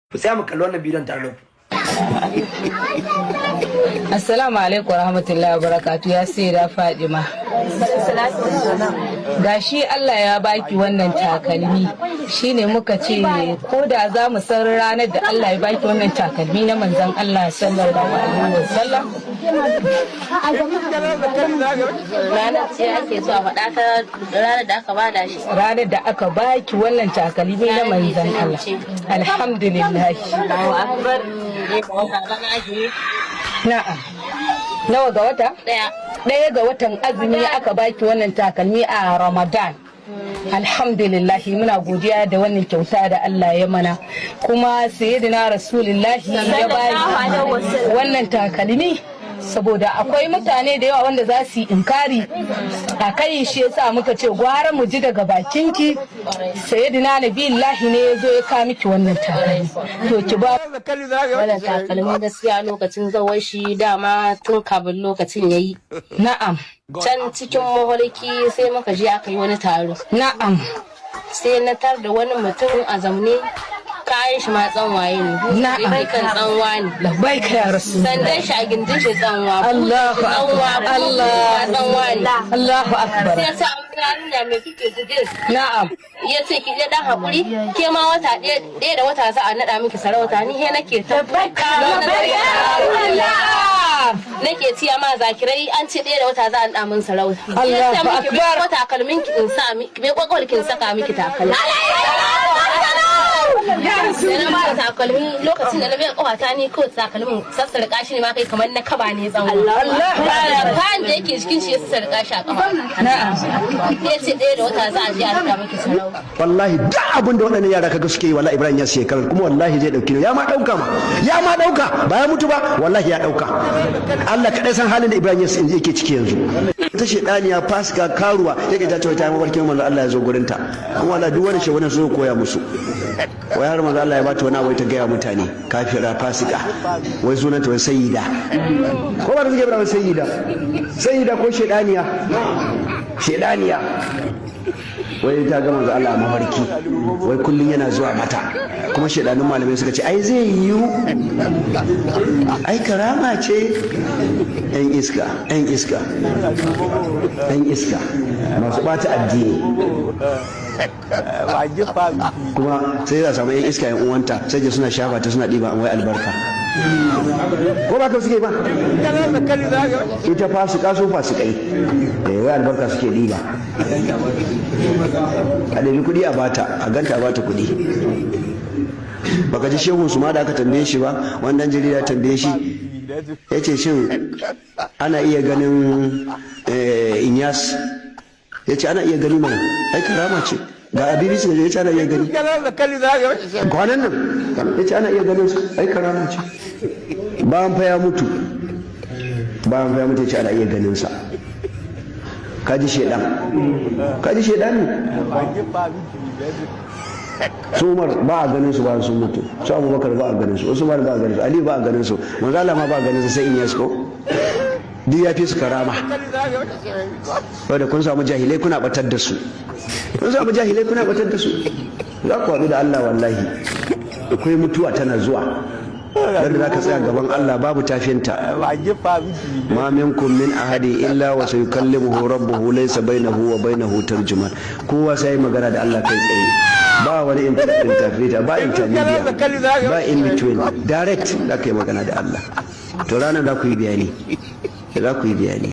Ku tsaya mu kalli wannan bidiyon tare da ku. Assalamu alaikum warahmatullahi wabarakatuh, ya Sayyida Fadima. Gashi Allah ya baki wannan takalmi, shine muka ce ko da za mu san ranar da Allah ya baki wannan takalmi na manzon Allah sallallahu alaihi wasallam. Ranar ce ake so a faɗa ta ranar da aka bada shi? Ranar da aka baki wannan takalmi na manzon Allah. Alhamdulillah. Allahu akbar. Na'am. Nawa ga wata? 1. 1 ga watan azumi aka baki wannan takalmi a Ramadan. Alhamdulillah, muna godiya da wannan kyauta da Allah ya mana. Kuma Sayyidina Rasulullahi ya baki wannan takalmi saboda akwai mutane da yawa wanda za su yi inkari a kai, shi yasa muka ce gwara mu ji daga bakinki, Sayyidina Nabillahi ne ya zo ya kawo miki wannan takalmi. To ki ba Wannan takalmi gaskiya lokacin zawar shi dama tun kafin lokacin yayi. Can cikin mafarki sai muka je aka yi wani taro. Sai na tar da wani mutum a zamne, kayan shi ma tsanwaye ne. Kan tsanwa ne. Labbaika ya Rasulullah. Sandan shi a gindin shi tsanwa. Allahu Tsanwa. akbar. Allah. Tsanwa ne. Allahu akbar. Sai ta yarinya, me kike guje? Ya ce ki je dan hakuri, ke ma wata ɗaya da wata za a naɗa miki sarauta. Ni he nake ta nake ciya ma zakirai, an ce 1 da wata za a naɗa min sarauta. Allahu Ya ce miki akbar. ko takalmin ki in sa miki, bai kwakwal kin saka miki takalmi. Da na ba takalmi, lokacin da na biya kawata ni kawai takalmin sassarƙa shi ne ma kai kamar na kaba ne tsawon. Kayan da yake cikin shi ya sassarƙa shi a kafa. Ya ce 1 da wata za a je a naɗa miki sarauta. Wallahi duk abin da waɗannan yara kaga suke yi, wallahi Ibrahim ya shekarar kuma wallahi zai dauki, ya ma dauka ma, ya ma dauka, ba ya mutu ba, wallahi ya dauka. Allah kadai san halin da Ibrahim ya yake ciki yanzu. Ta shedaniya, fasika, karuwa, yake ta ce ta yi mafarkin manzo Allah ya zo gurin ta. Kuma wallahi duk wani shehunan su koya musu wai har manzo Allah ya bata wani abu ta gaya mutane. Kafira, fasika, wai sunanta wai sayyida, ko ba ta suke bada sayyida, sayyida ko shedaniya, shedaniya, wai ta ga manzo Allah a mafarki, wai kullun yana zuwa mata. Kuma shedanun malamai suka ce ai zai yiwu, ai karama ce. Yan iska, yan iska, yan iska masu bata addini. Kuma sai za a samu yan iska yan uwanta, sai je suna shafa ta, suna ɗiba wai albarka, ko ba ka suke ba? Ita fasika, su fasikai, eh, wai albarka suke ɗiba. A ɗabi kuɗi a bata, a ganta a bata kuɗi. Baka ji shehun su ma da aka tambaye shi ba? Wannan jarida tambaye shi, ya ce shin ana iya ganin Inyas? Ya ce ana iya gani mana, ai karama ce. Ga a BBC ya ce ana iya gani kwanan nan, ya ce ana iya ganin su, ai karama ce. Bayan fa ya mutu, bayan fa ya mutu, ya ce ana iya ganin sa. Kaji shedan, kaji shedan ne. Su Umar ba a ganin su bayan sun mutu, su Abubakar ba a ganin su, Usman ba a ganin su, Ali ba a ganin su, manzo Allah ma ba a ganin su, sai Inyas ko duk ya fi su karama. Wanda kun samu jahilai kuna batar da su, kun samu jahilai kuna batar da su, za ku haɗu da Allah. Wallahi akwai mutuwa tana zuwa da za ka tsaya gaban Allah babu tafinta. ما منكم من أحد إلا وسيكلمه ربه ليس بينه وبينه ترجمان. Kowa sai magana da Allah kai tsaye, ba wani interpreter, ba intermediate, ba in between, direct za ka yi magana da Allah. To ranar za ku yi bayani, za ku yi bayani.